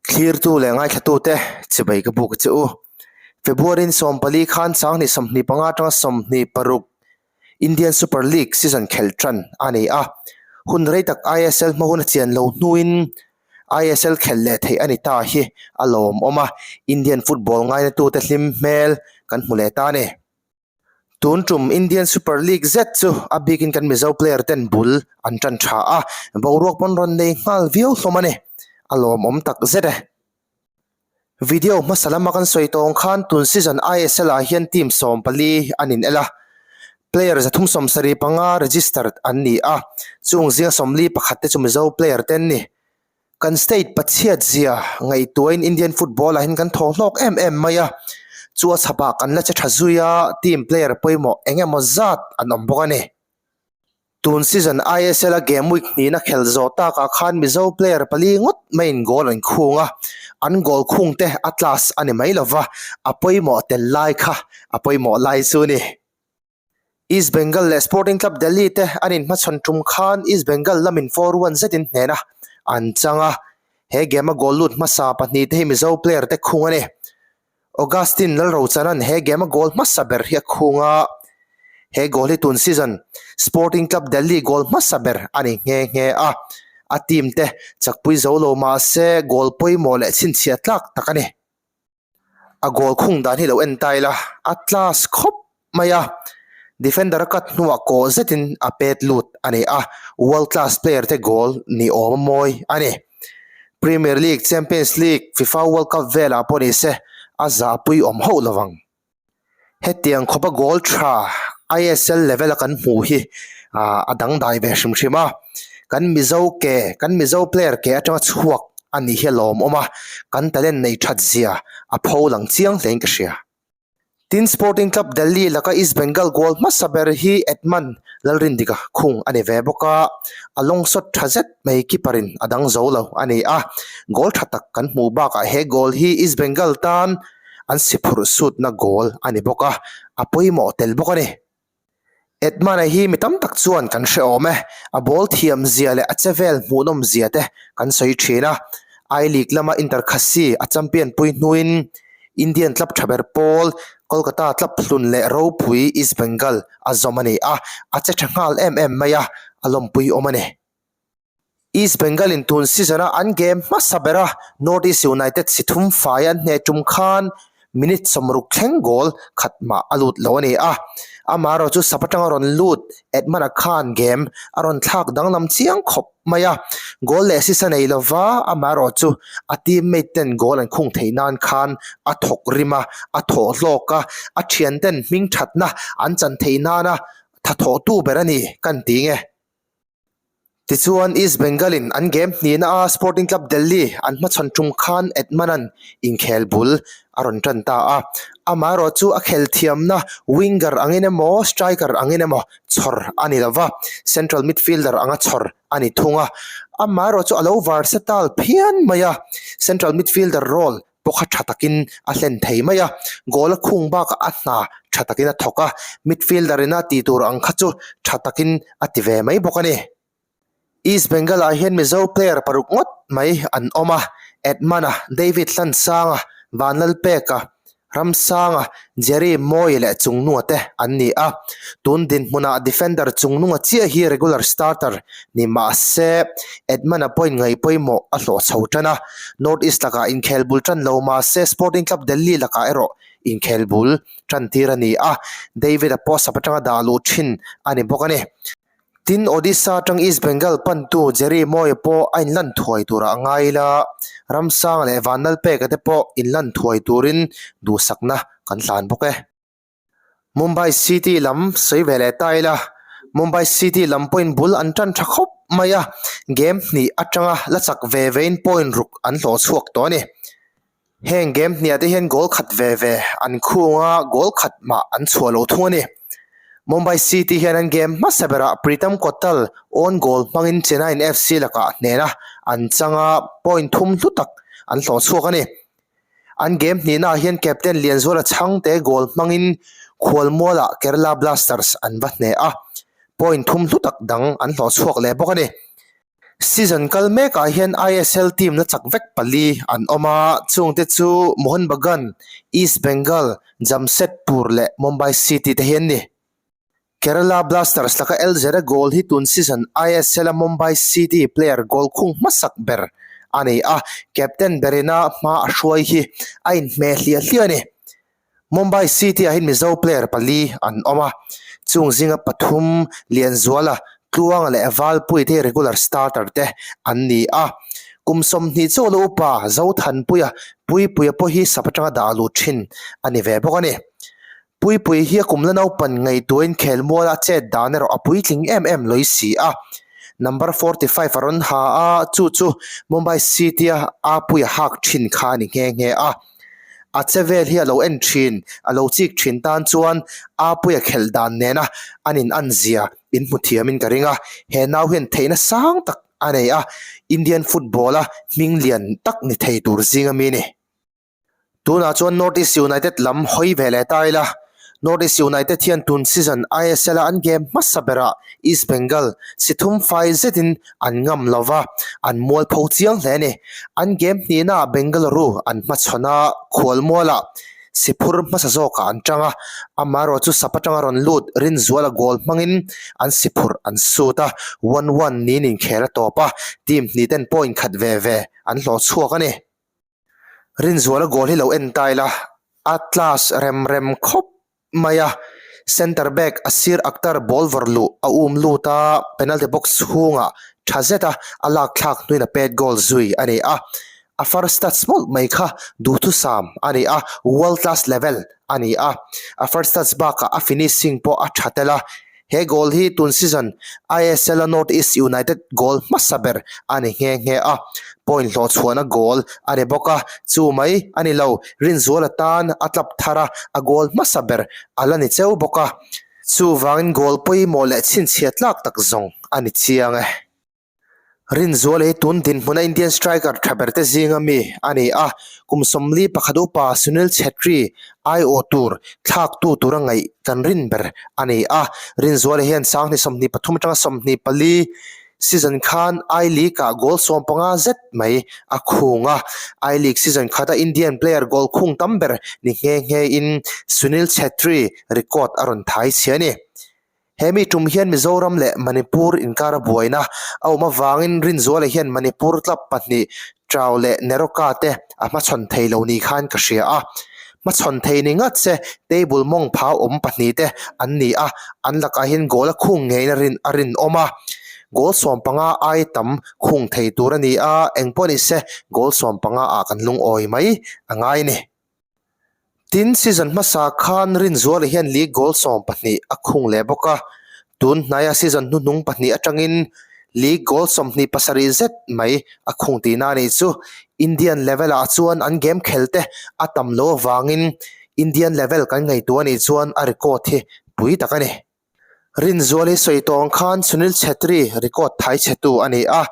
Thlirtu leh ngaithlatute chibai ka buk che u. February 14 khan 2025 atanga 26 Indian Super League season khelh tan a ni a. Hun rei tak ISL hma hun a chian lo hnuin ISL khelh leh theih a ni ta hi a lawmawm a, Indian football ngainatute hlim hmel kan hmu leh ta a ni. Tun tum Indian Super League zet chu a bikin kan Mizo player ten bul an tan tha a, boruak pawn rawn nei nghal viau hlawm a ni. A lawmawm tak zet e. Video hmasa lama kan sawi tawng khan tun season ISL ah hian team 14 an in el a, player 375 registered an ni a, chung zinga 41 te chu Mizo player te an ni. Kan state pachhiat zia ngaihtuahin Indian football ah hian kan thaw hlawk em em mai a, chu a chhapah kan la che tha zui a, team player pawimawh eng emaw zat an awm bawk a ni. Tun season ISL a game week hnihna khel zawh takah khan Mizo player pali ngawt maiin goal an khung a, an goal khung te a class a ni mai lova, a pawimawh tel lai kha a pawimawh lai chu a ni. East Bengal leh Sporting Club Delhi te an inhmachhawn tum khan East Bengal lamin 4-1 zetin hnena an chang a, he game a goal lut hmasa pahnihte hi Mizo player te khung a ni. Augustine Lalrochana'n he game a goal hmasa ber hi a khung a, he goal hi tun season Sporting Club Delhi goal hmasa ber a ni nghe nghe a, a team te chakpui zo lo mah se goal pawimawh leh chhinchhiah tlak tak a ni. A goal khung dan hi lo en ta ila, a class khawp mai a, defender a cut hnuah kawh zetin a pet lut a ni a, world class player te goal ni awm a mawi a ni. Premier League, Champions League, FIFA World Cup velah pawh ni se a zahpui awm hauh lo vang. Hetiang khawpa goal tha ISL level a kan hmuh hi a dangdai ve hrim hrim a, kan Mizo ke, kan Mizo player ke atanga chhuak a nih hi a lawmawm a, kan talent nei that zia a pho lang chiang hlein ka hria. Tin, Sporting Club Delhi laka East Bengal goal hmasa ber hi Edmund Lalrindika khung a ni ve bawk a, a long shot tha zet mai keeper in a dang zo lo a ni a, goal tha tak kan hmuh bakah he goal hi East Bengal tan an si phurh sutna goal a ni bawk a, a pawimawh tel bawk a ni. Edmund-a hi mi tam tak chuan kan hre awm e, a ball thiam zia leh a che vel hmuhnawm zia te kan sawi thin a, I-League lama Inter Khasi a champion pui hnuin Indian club tha ber pawl Kolkata club hlun leh ropui East Bengal a zawm a ni a, a che tha nghal em em mai a, a lawmpui awm a ni. East Bengal in tun season a an game hmasa ber a North East United si thum fai an hneh tum khan minute 60 thleng goal khat mah a lut lo a ni a. Amaherawh chu sap atanga rawn lut Edmund-a khan game a rawn thlak danglam chiang khawp mai a, goal leh assist a nei lova, amaherawh chu a teammate ten goal an khung theih nan khan a thawk rim a, a thawh hlawk a, a thian ten hming thatna an chan theih nana tha thawhtu ber a ni kan ti nge. Tichuan, East Bengal-in an game hnihna a Sporting Club Delhi an hmachhawn tum khan Edmund-a'n inkhel bul a rawn tan ta a. Amaherawh chu a khel thiamna winger angin emaw striker angin emaw chhawr a ni lova, central midfielder anga chhawr a ni thung a. Amaherawh chu a lo versatile phian mai a, central midfielder role pawh kha tha takin a hlen thei mai a, goal a khung bakah a hna tha takin a thawk a, midfielder ina tih tur ang kha chu tha takin a ti ve mai bawk a ni. East Bengal ah hian Mizo player paruk ngawt mai an awm a, Edmund-a, David Hlansanga, Vanlalpeka, Ramsanga, Jerry Mawia leh Chungnunga te an ni a, tun dinhmunah defender Chungnunga chiah hi regular starter ni mah se Edmund-a point ngaih pawimawh a hlawh chho tan a, North East lakah inkhel bul tan lo mah se Sporting Club Delhi lakah erawh inkhel bul tan tir a ni a, David-a pawh sap atanga dah luh thin a ni bawk a ni. Tin, Odisha atang East Bengal pantu Jerry Mawia pawh a inlan thuai turah a ngai ila, Ramsanga leh Vanlalpeka te pawh inlan thuai turin duhsakna kan hlan bawk e. Mumbai City lam sawi ve leh ta ila, Mumbai City lam pawhin bul an tan tha khawp mai a, game hnih atanga la chak ve vein point ruk an hlawh chhuak tawh a ni. Heng game hniah te hian goal khat ve ve an khung a, goal khat mah an chhuah lo thung a ni. Mumbai City hian an game hmasa berah Pritam Kotal own goal hmangin Chennaiyin FC lakah hnehna an chang a, point thum hlu tak an hlawh chhuak a ni. An game hnihnaah hian captain Lianzuala Chhangte goal hmangin Khualmualah Kerala Blasters an va hneh a, point thum hlu tak dang an hlawh chhuak leh bawk a ni. Season kal mekah hian ISL team la chak vek pali an awm a, chungte chu Mohun Bagan, East Bengal, Jamshedpur leh Mumbai City te hi an ni. Kerala Blasters laka Elzera goal hi tun season ISL-a Mumbai City player goal khung hmasak ber a ni a, captain berina hma a hruai hi a inhmeh hliah hliah a ni. Mumbai City-ah hian Mizo player pali an awm a, chung zinga pathum Lianzuala, Tluanga leh Valpui te hi regular starter te an ni a. Kum 20 chaw la upa Zothanpuia, Puipuia pawh hi sap atanga dah lut thin a ni ve bawk a ni. Puipui hi a kum la naupan ngaihtuahin khelmuala chet dan erawh a puitling em em lawi si a. Number 45 a rawn ha a, chu chu Mumbai City-a Apuia hak thin kha a ni nghe nghe a. A che vel hi a lo en thin, a lo chik thin tan chuan Apuia khelh dan nena an in an zia in hmu thiamin ka ring a, he nau hian theihna sang tak a nei a, Indian football a hming lian tak ni thei tur zinga mi a ni. Tunah chuan North East United lam hawi ve leh ta ila, North East United hian tun season ISL a an game hmasa berah East Bengal si thum fai zetin an ngam lo va, an mualpho chiang hle a ni. An game hnihnaah Bengaluru an hmachhawn a, khualmualah si phur hmasa zawkah an tang a, amaherawh chu sap atanga rawn lut Rinzuala goal hmangin an si phurh an sut a, one-one niin inkhel a tawp a, team hnih ten point khat ve ve an hlawh chhuak a ni. Rinzuala goal hi lo en ta ila, a class rem rem khawp mai a, centre back Asir Akhtar ball vawrh luh a um lut a, penalty box chhungah tha zet a a lak thlak hnuin a pet goal zui a ni a, a first touch mawlh mai kha duhthusam a ni a, world class level a ni a, a first touch bakah a finishing pawh a tha tel a, He goal hi tun season ISL a North East United goal hmasa ber a ni nghe nghe a, point hlawh chhuahna goal a ni bawk a, chu mai a ni lo, Rinzuala tan a tlap thar a, a goal hmasa ber a la ni cheu bawk a, chuvangin goal pawimawh leh chhinchhiah tlak tak zawng a ni chiang e. Rinzuala hi tun dinhmuna Indian striker tha ber te zinga mi a ni a, kum 41 upa Sunil Chhetri aiawh tur thlaktu tura ngaih kan rin ber a ni a. Rinzuala hian 2023 atanga 24 season khan I-League ah goal 15 zet mai a khung a, I-League season khata Indian player goal khung tam ber ni nghe nghe in Sunil Chhetri record a rawn thai chhia a ni. He mi tum hian Mizoram leh Manipur inkara buaina a awm avangin Rinzuala hian Manipur club pahnih Trau leh Neroca te a hmachhawn thei lo ni khan ka hria a. Hmachhawn thei ni ngat se table mawng pha awm pahnih te an ni a, an lakah hian goal a khung ngeiin a rin a rinawm a. Goal 15 ai tam khung thei tur a ni a, engpawh ni se goal 15 ah kan lungawi mai a ngai a ni. Tin, season hmasa khan Rinzuala hian league goal 12 a khung leh bawk a, tun hnaia season hnuhnung pahnih atangin league goal 27 zet mai a khung tihna a nih chu. Indian level ah chuan an game khel te a tam lo avangin Indian level kan ngaihtuah a nih chuan a record hi pui tak a ni. Rinzual hi sawi tawng khan Sunil Chhetri record thai chhetu a ni a,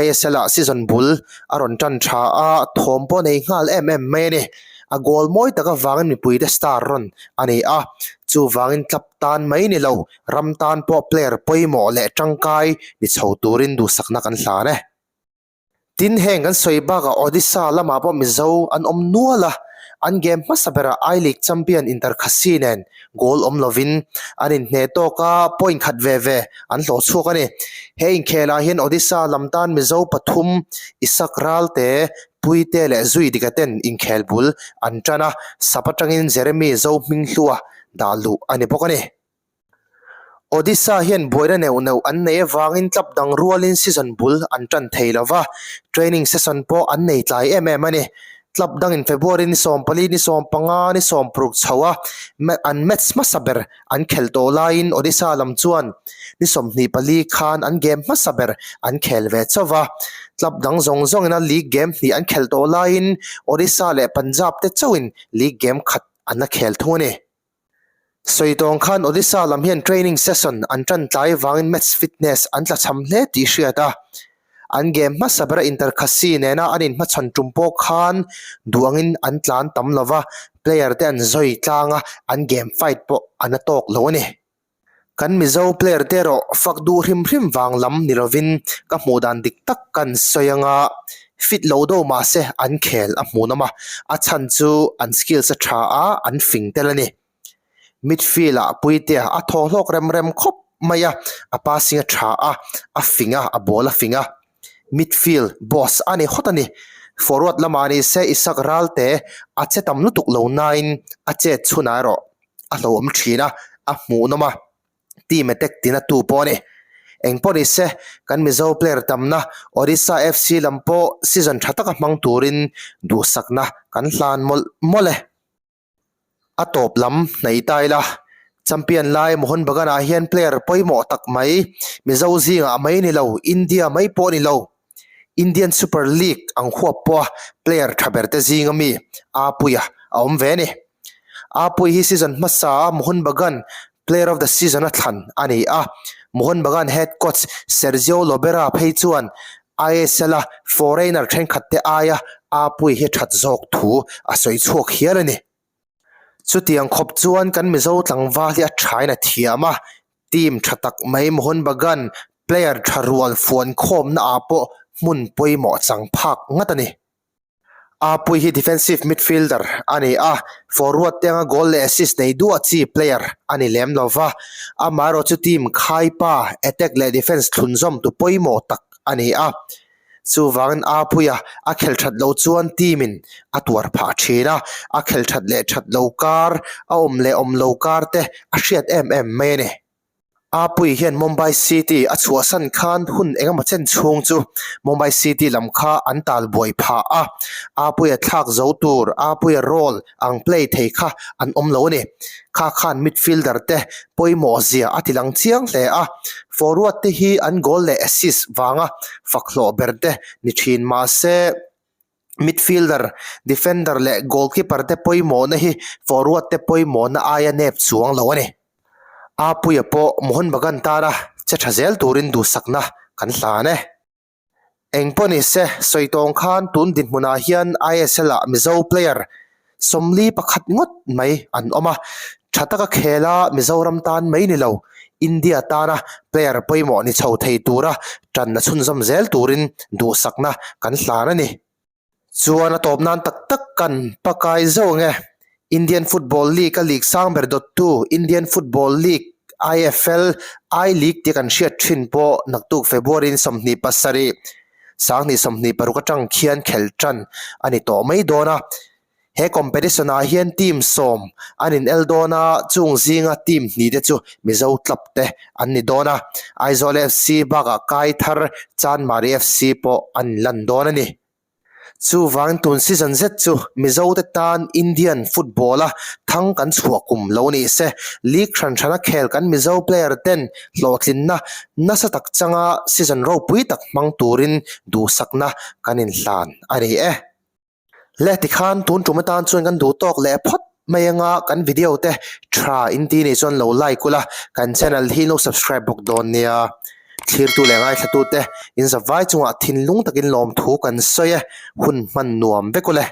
ISL ah season bul a rawn tan tha a, thawm pawh nei nghal em em mai a ni. A goal mawi tak avangin mipuite star rawn a ni a, chuvangin club tan mai ni lo, ram tan pawh player pawimawh leh tangkai ni chho turin duhsakna kan hlan e. Tin, heng kan sawi bakah Odisha lamah pawh Mizo an awm nual a, an game hmasa berah I-League champion Inter Khasi nen goal awm lovin an inhneh tawk a, point khat ve ve an hlawh chhuak a ni. He inkhelah hian Odisha lam tan Mizo pathum Isak Ralte, Puite leh Zui Dika ten inkhel bul an tan a, sap atangin Jeremy Zohminghlua dah luh a ni bawk a ni. Odisha hian buaina neuh neuh an nei avangin club dang rualin season bul an tan thei lo va, training session pawh an nei tlai em em a ni. Club dangin February ni 14, ni 15, ni 60 chho a an match hmasa ber an khelh tawh laiin Odisha lam chuan ni 24 khan an game hmasa ber an khel ve chauh va. Club dang zawng zawngina league game hnih an khelh tawh laiin Odisha leh Punjab te chauhin league game khat an la khel thung a ni. Sawi tawng khan Odisha lam hian training session an tan tlai vangin match fitness an tlachham hle tih hriat a. An game hmasa bera Inter Khasi nena an inhmachhawn tum pawh khan duh angin an tlan tam lova, player te an zawi tlang a, an game fight pawh a na tawk lo a ni. Kan Mizo player te erawh fak duh hrim hrim vang lam ni lovin ka hmuh dan dik tak kan sawi anga fit lo do mahse an khel a hmuhnawm a, a chhan chu an skills a tha a, an fing tel a ni. Midfield ah Puitea a thaw hlawk rem rem khawp mai a, a passing a tha a, a fing a, a ball a fing a. Midfield boss a ni hawt a ni. Forward lamah ni se Isak Ralte a che tam lutuk lo nain a chet chhunah erawh a hlauhawm thin a, a hmuhnawm a, team attack tina tu pawh a ni. Engpawh ni se, kan Mizo player tamna Odisha FC lam pawh season tha taka hmang turin duhsakna kan hlan mawlh mawlh e. A tawp lam hnaih ta ila, champion lai Mohun Bagan ah hian player pawimawh tak mai Mizo zingah mai ni lo, India mai pawh ni lo, Indian Super League ang huap pawha player tha ber te zinga mi Apuia a awm ve a ni. Apui hi season hmasa a Mohun Bagan Player of the Season a thlan a ni a, Mohun Bagan head coach Sergio Lobera phei chuan ISL a foreigner thenkhat te aia Apui hi that zawk thu a sawi chhuak hial a ni. Chutiang khawp chuan kan Mizo tlangval hi a thain a thiam a, team tha tak mai Mohun Bagan player tha rual fuan khawmna ah pawh hmun pawimawh chang phak ngat a ni. Apui hi defensive midfielder a ni a, forward te anga goal leh assist nei duah chi player a ni lem lo va, amaherawh chu team khaipa attack leh defence thlunzawm tu pawimawh tak a ni a. Chuvangin Apuia a khel that loh chuan team in a tuar phah thin a, a khel that leh that lo kar, a awm leh awm lo kar te a hriat em em mai a ni. Apui hian Mumbai City a chhuahsan khan hun engemaw chen chhung chu Mumbai City lam kha an tal buai phah a, Apuia thlak zo tur Apuia role ang play thei kha an awm lo a ni. Kha khan midfielder te pawimawh zia a ti lang chiang hle a, forward te hi an goal leh assist vanga fak hlawh ber te ni thin mahse, Midfielder, defender leh goalkeeper te pawimawhna hi forward te pawimawhna aia nep chuang lo a ni. Apuia pawh Mohun Bagan tana che tha zel turin duhsakna kan hlan e. Engpawh ni se, sawi tawng khan tun dinhmunah hian ISL ah Mizo player 41 ngawt mai an awm a, tha taka khela Mizoram tan mai ni lo, India tana player pawimawh ni chho thei tura tanna chhunzawm zel turin duhsakna kan hlan a ni. Chuan a tawp nan tak tak kan pakai zauh ang e. Indian Football League a league sang ber dawttu Indian Football League, IFL, I-League tia kan hriat thin pawh naktuk February in 27, 2026 atang khian khelh tan a ni tawh mai dawn a. He competition ah hian team sawm an in el dawn a, chung zinga team hnih te chu Mizo club te an ni dawn a, Aizawl FC bakah Kaithar Chanmari FC pawh an inlan dawn a ni. Chuvangin tun season zet chu Mizo te tan Indian football a thang kan chhuah kum lo ni se, league hran hrana khel kan Mizo player ten hlawhtlinna nasa tak changa season ropui tak hmang turin duhsakna kan inhlan a ni e. Le tikhan tun tum atan chuan kan duh tawk leh phawt mai anga kan video te tha in ti nih chuan lo like ula kan channel hi lo subscribe bawk dawn nia thlirtu leh ngaithla tute in zavai chungah thinlung takin lawmthu kan sawi e hun hman nuam vek ule.